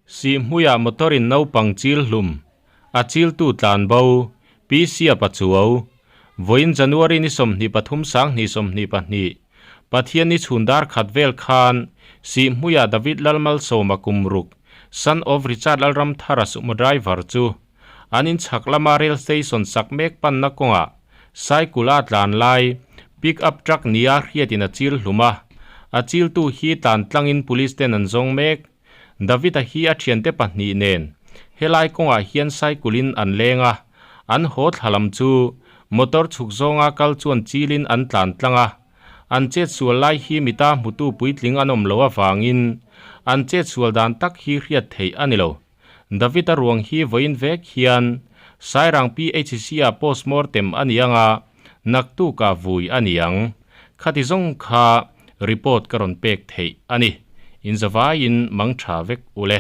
Sihhmuiah motor-in naupang chil hlum, a chiltu tlan bo, Pi Siapa Chuau, vawiin January ni 23 2022, Pathianni chhun dar khat vel khan Sihhmuiah David Lalmalsawma kum ruk, son of Richard Lalramthara sumo driver chu an inchhak lama rail station sak mek panna kawngah cycle a tlan lai pick up truck nia hriatin a chil hlum a, a chiltu hi tlan tlangin police ten an zawng mek. David-a hi a thiante pahnih nen helai kawngah hian cycle in an leng a, an haw thla lam chu motor chhuk zawnga kal chuan chilin an tlan tlang a, an chetsual lai hi mita hmutu puitling an awm lo avangin an chetsual dan tak hi hriat theih a ni lo. David-a ruang hi vawiin vek hian Sairang PHC-ah postmortem a ni ang a, naktukah vui a ni ang. Khati zawng kha report ka rawn pek theih a ni. Inzavaiin mang tha vek ule.